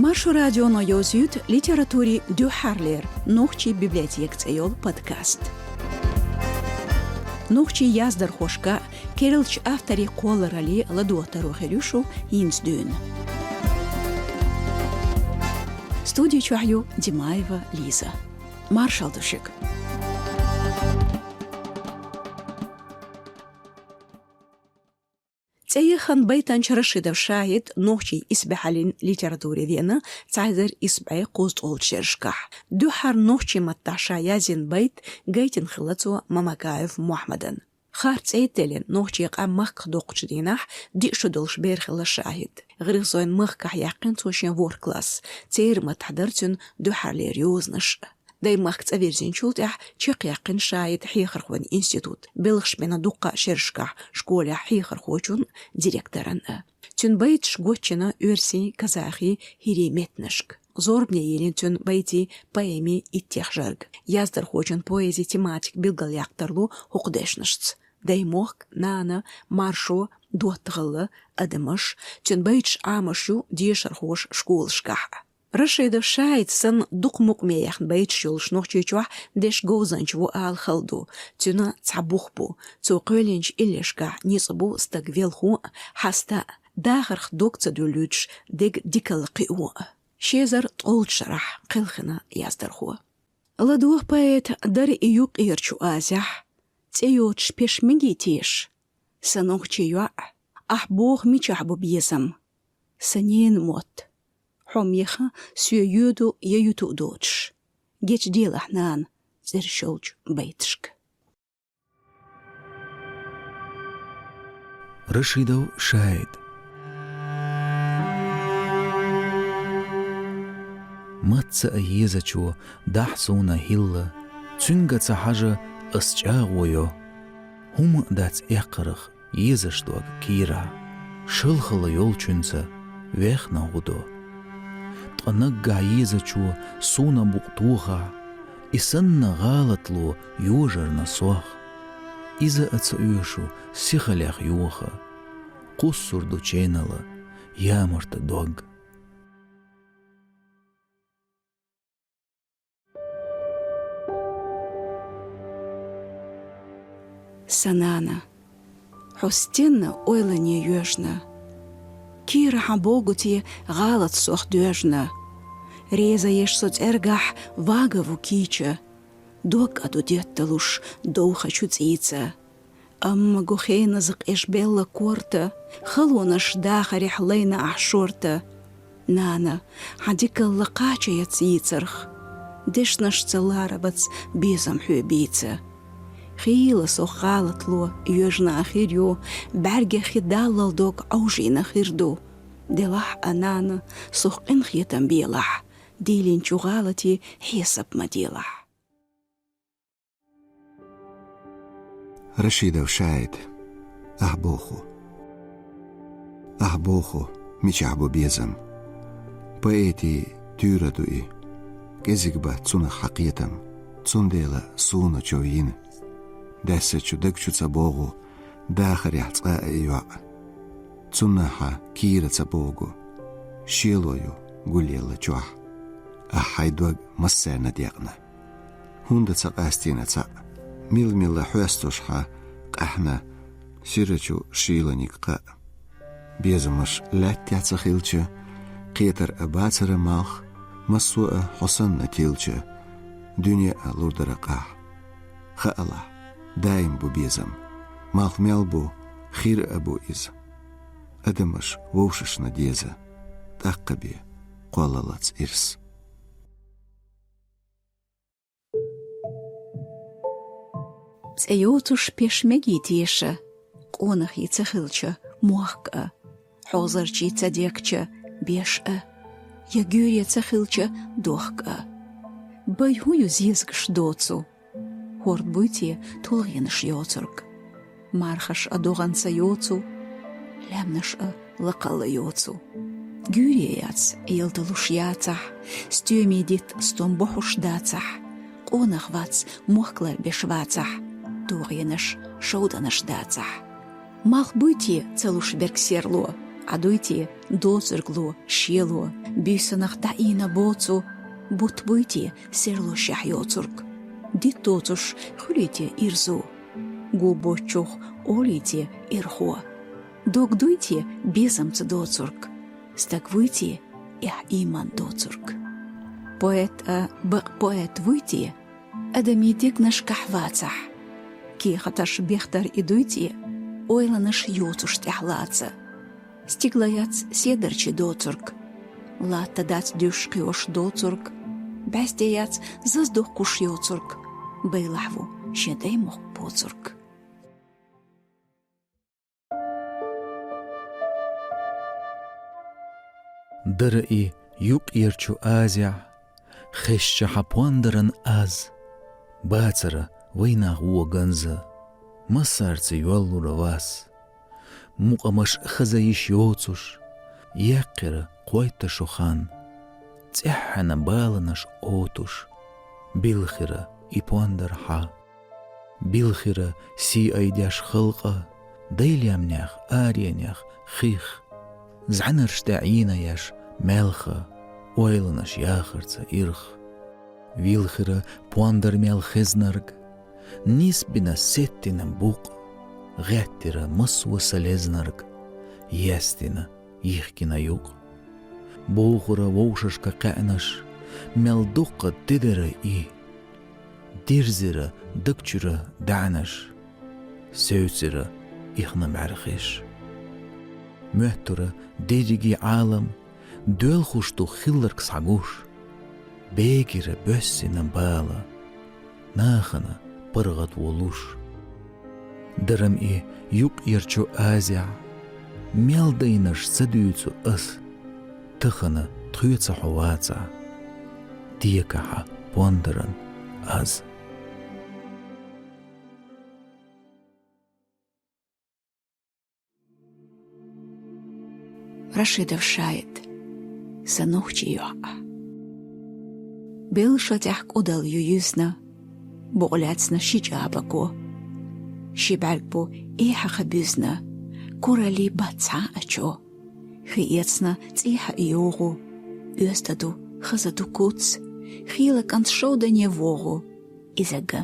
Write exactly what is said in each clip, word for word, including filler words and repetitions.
Маршо радионо йовзуьйту литературин дуьххьарлера «Нохчийн библиотека» цӀе йолу подкаст. Нохчийн яздархошка, керлачу авторийн кхолларалле ладогӀа таро хир ю шу хӀинца дуьйна. Студи чохь ю Димаева Лиза. Маршалла ду шуьга. ЦӀе яхана байтанча Рашидов Шахьид нохчийн исбаьхьаллин литературе веана цхьа эзар исс бӀе кхузткъолгӀачу шерашкахь. Дуьххьара нохчийн маттахь ша язйина байт гайтина хилла цо Мамакаев Мохьмадан. Харц цӀе а теллина, нохчийн къам махках доккхучу дийнахь диъ шо долуш бер хилла Шахьид. ГӀиргӀазойн махкахь яьккхина цо шен ворхӀ класс. Церан маттахь дара цуьнан дуьххьарлера йозанаш. Даймахка цӀа вирзинчул тӀаьхьа чекхъяьккхина Шахьида хьехархойн институт, белхаш бина дуккха а шерашкахь школехь хьехархочун, директоран а. Цуьнан байташ гочйина оьрсийн, казахийн, хӀирийн меттанашка. Зорбане йиллина цуьнан байтийн, поэмийн иттех жарг. Яздархочун поэзин тематика билгалъяккха тарло хӀокху дешнашца: даймохк, нана, маршо, доттагӀалла, адамаш. Цуьнан байташ Ӏамош ю дешархоша школашкахь. Рашидов Шахьид санна дукха мукъаме яьхна байташ йолуш Нохчийчохь дешан говзанча ву ала хала ду. Цуьнан цхьа бух бу. Цо кхоьллинчу иллешкахь ницкъ бу стаг велхо а, хьаста а, дахарх дог ца дуьллуьйтуш, дерг дикалла кхио а. Ши эзар ткъолгӀачу шарахь кхелхина яздархо. ЛадогӀа поэта дара и юккъерачу Азехь, цӀе йоцуш пеш мегий теша? Сан нохчийн йоӀ, ахь боху, мичахь бу безам? Сан ненан мотт, хьо меха соь йоьду я юту а доцуш. Гечделахь, нана, цӀераш йолчу байташка. Рашидов Шахьид. Мацца а езачо дахь суна хӀилла, цуьнга ца хьажа ас чӀагӀо йо. ХӀума а дац эккхарх езаш дог кийрахь, шалхалла йолчуьнца вехна хӀу до. Ткъа наггахь езачо суна букъ тохахь, и санна гӀалатло йожарна сох. Иза а ца оьшу сихалех йоха, кхуссур ду ченала ямарта дог. Сан нана, хьо стенна ойлане йоьжна? Кийра хьан богу те гӀалат сох доьжна? Реза еш со цӀергахь вага ву кийча, дог а ду детталуш довхачу цӀийца. Амма гу хеназа къеш белла корта, халонаш дахарехь лайна ахь шорта. Нана, хьан дикалла кхача яц йийцарх, дешнашца ларабац безам хьоь бийца. Хийла сох гӀалатло йоьжна а хир ю, бӀаьргех хи даллал дог Ӏовжийна хир ду. Делахь а, нана, сох къинхетам белахь, дийлинчу гӀалати хьесап ма делахь. Рашидов Шахьид. Ахь боху. Ахь боху, мичахь бу безам? Поэтийн туьйра ду и. КӀезиг бац цунах хьан кхетам, цундела суна чов йина. Даьссачу даг чу ца богӀу дахарехь цкъа а и йоӀ. Цунна хьан кийра ца богу, шело ю гулъелла чохь. Ахь хьайн дог массарна декъна. ХӀунда ца къастийна цхьаъ? Мила-мила хьоьстуш хьан къаьхьна сирачу шийланиг кхаъ? Безамаш лаьттехь ца хилча, кхетар а бацара малх, массо а хьо санна тилча, дуьне а лур дара къахь. Хаалахь, даим бу безам, малх мел бу, хир а бу иза. Адамаш вовшашна деза, тӀаккха бе кхоллалац ирс. ЦӀе йоцуш пеш мегий теша, къонахий ца хилча, мохк а, хьозарчий ца дегча, беш а, я гуьйре ца хилча, дохк а? Бай хӀун ю зезагаш доцу, хӀорд буй те тулгӀенаш йоцург? Мархаш а догӀанца йоцу, лаьмнаш а лакхалла йоцу. Гуьйре яц, ялталуш яцахь, стоьмий дитт стом бохьуш дацахь, къонах вац, мохк лар беш вацахь, догӀенаш, шовданаш дацахь. Малх буй те ца луш берг серло, Ӏа дуй те доцург ло, шело, Буьйсанах дӀаийна боцу, бутт буй те серло шехь йоцург? Дитт доцуш хуьлий те ирзу? Гу боцчух олий те ирхо? Дог дуй те безамца доцург? Стаг вуй те эхь ийман доцург? Поэт а бакъ поэт вуй те, адамийн дегнашкахь вацахь? Кехаташ бехдар и дуй те, ойланаш йоцуш тӀехь лаца? Стигла яц седарчий доцург, латта дац дуьш кхоьш доцург, бӀаьсте яц заз дохкуш йоцург, байлахь ву шен тӀе мохк боцург. Дара и юкъерчу Азехь, хезча хьан пондаран аз. Бацара вайнах вон ганза, массарца йоьллура вас. Мукъамаш хаза йиш йоцуш, яьккхира кхойтта шо хан. ЦӀеххьана баланаш отуш, билхира и пондар хьан. Билхира сий айдеш халкъа, дай лаьмнех, аренех, хих. ЗӀаьнарш тӀе Ӏийна еш маьлха, ойланаш яхарца ирх. Вилхира пондар мел хезнарг, нисбина сеттина букъ, гӀеттира массо а са лезнарг, естина, йихкина юкъ. Бохура вовшашка кхаьънаш, мел дуккха де дара и. Дирзира даг чуьра даьӀнаш, севцира ихна бӀаьрхиш. Моьттура дерриге Ӏалам, доьлхуш ду хилларг схьагуш. Бегира боьссина бала, нахана паргӀат волуш. Дарам и юкъерчу Азехь, мел дайнаш ца дуьйцу ас, тахана тхоьца хьо вацахь, дика хьан пондаран аз. Рашидов Шаид. Сан нохчийн йоӀ. Белла шо тӀехь кӀудал ю юьзна, букъ лаьцна ши чӀаба го. Ши бӀаьрг бу эхьа ха буьзна, кураллий бац цхьа а чо. Хи эцна цӀехьа йогӀу, оьзда ду, хаза ду куц, хийла кӀант шовдане вогӀу. Иза га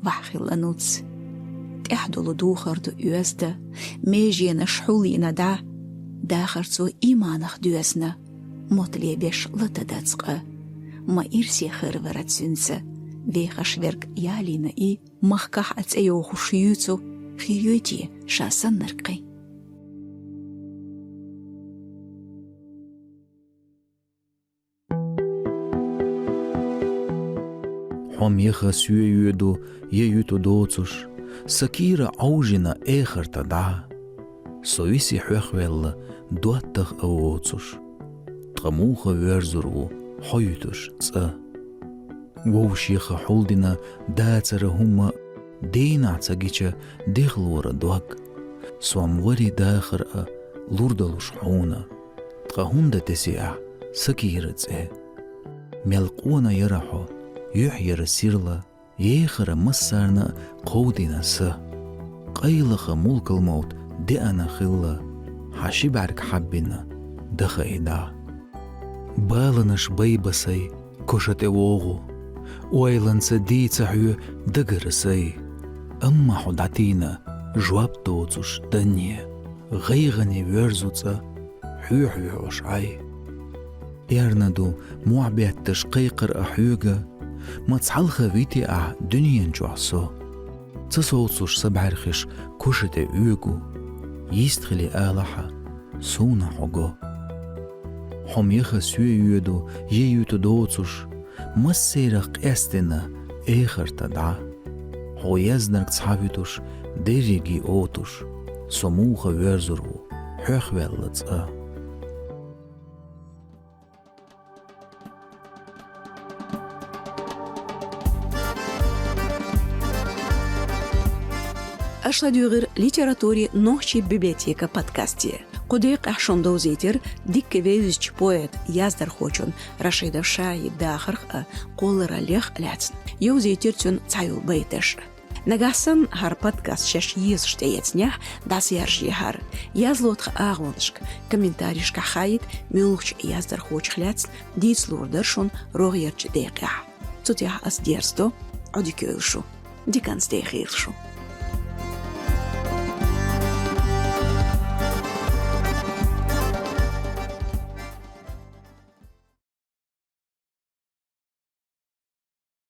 ваьхь хилла нуц. ТӀаьхьа долу духар ду оьзда, меженаш хьулйина дӀа, дахарцо ийманах доьзна, мотт лебеш лата дац къа. Ма ирсе хир вара цуьнца, вехаш верг ялийна и, махкахь а цӀе йохуш юьйцу, хир йой те ша саннарг кхин. Хьо меха соь йоьду, я юьту доцуш, са кийра Ӏовжина эхарта дӀа. Со виси хьоьхваьлла, доттагӀа а воцуш, ткъа муха воьрзур ву хьо юьтуш цӀа? Вовшеха хьулдина дацара хӀумма, дийнахь ца гича дехлора дог. Сом вари дахар а лур долуш хьуна. Ткъа хӀунда теси ахь са кийра цӀе? Мел къона яра хьо, юьхь яра сирла, ехара массарна а кховдийна са. Къайлаха мулкалмовт деана хилла, хьан ши бӀаьрг хьаббина даха и дӀа. Баланаш байбасай, коша тӀе вогӀу, ойланца дийца хьоь дагара сай. Амма хьо дӀатийна жоп доцуш данне, гӀайгӀане воьрзу цӀа хьоьхьа воьӀуш Ӏай. Эрна ду мохь бетташ кхайкхар а хьоьга, ма цхьалха вити ахь дуьнен чохь со. Ца совцуш са бӀаьрхиш коша тӀе оьгу, йистхили алахьа, суна хьо го. Хьо меха соь йоьду, я юьту доцуш, массерах къестина эхарта дӀа. Хьо езнарг цхьа вуьтуш, дерриге отуш, со муха воьрзур ву хьоьхваьлла цӀа? Аша ладуьйгӀира литературин «Нохчийн библиотека» подкасте. Кху декъехь шуна довзийтира дикка вевзачу поэт, яздархочун Рашидов Шаидан дахарх а, кхоллараллех а лаьцна. Йовзийтира цуьнан цхьайолу байташ. Нагахь санна хӀара подкаст шаьш езаш тӀеэцнехь, дӀасаяьржае хӀара. Язло тхан агӀонашка, комментарийшкахь хаийта, муьлхачу яздархочух лаьцна дийца лур дара шуна рогӀерчу декъехь. Цу тӀехь ас дерзадо, Ӏодика йойла шу. Диканца дехийла шу.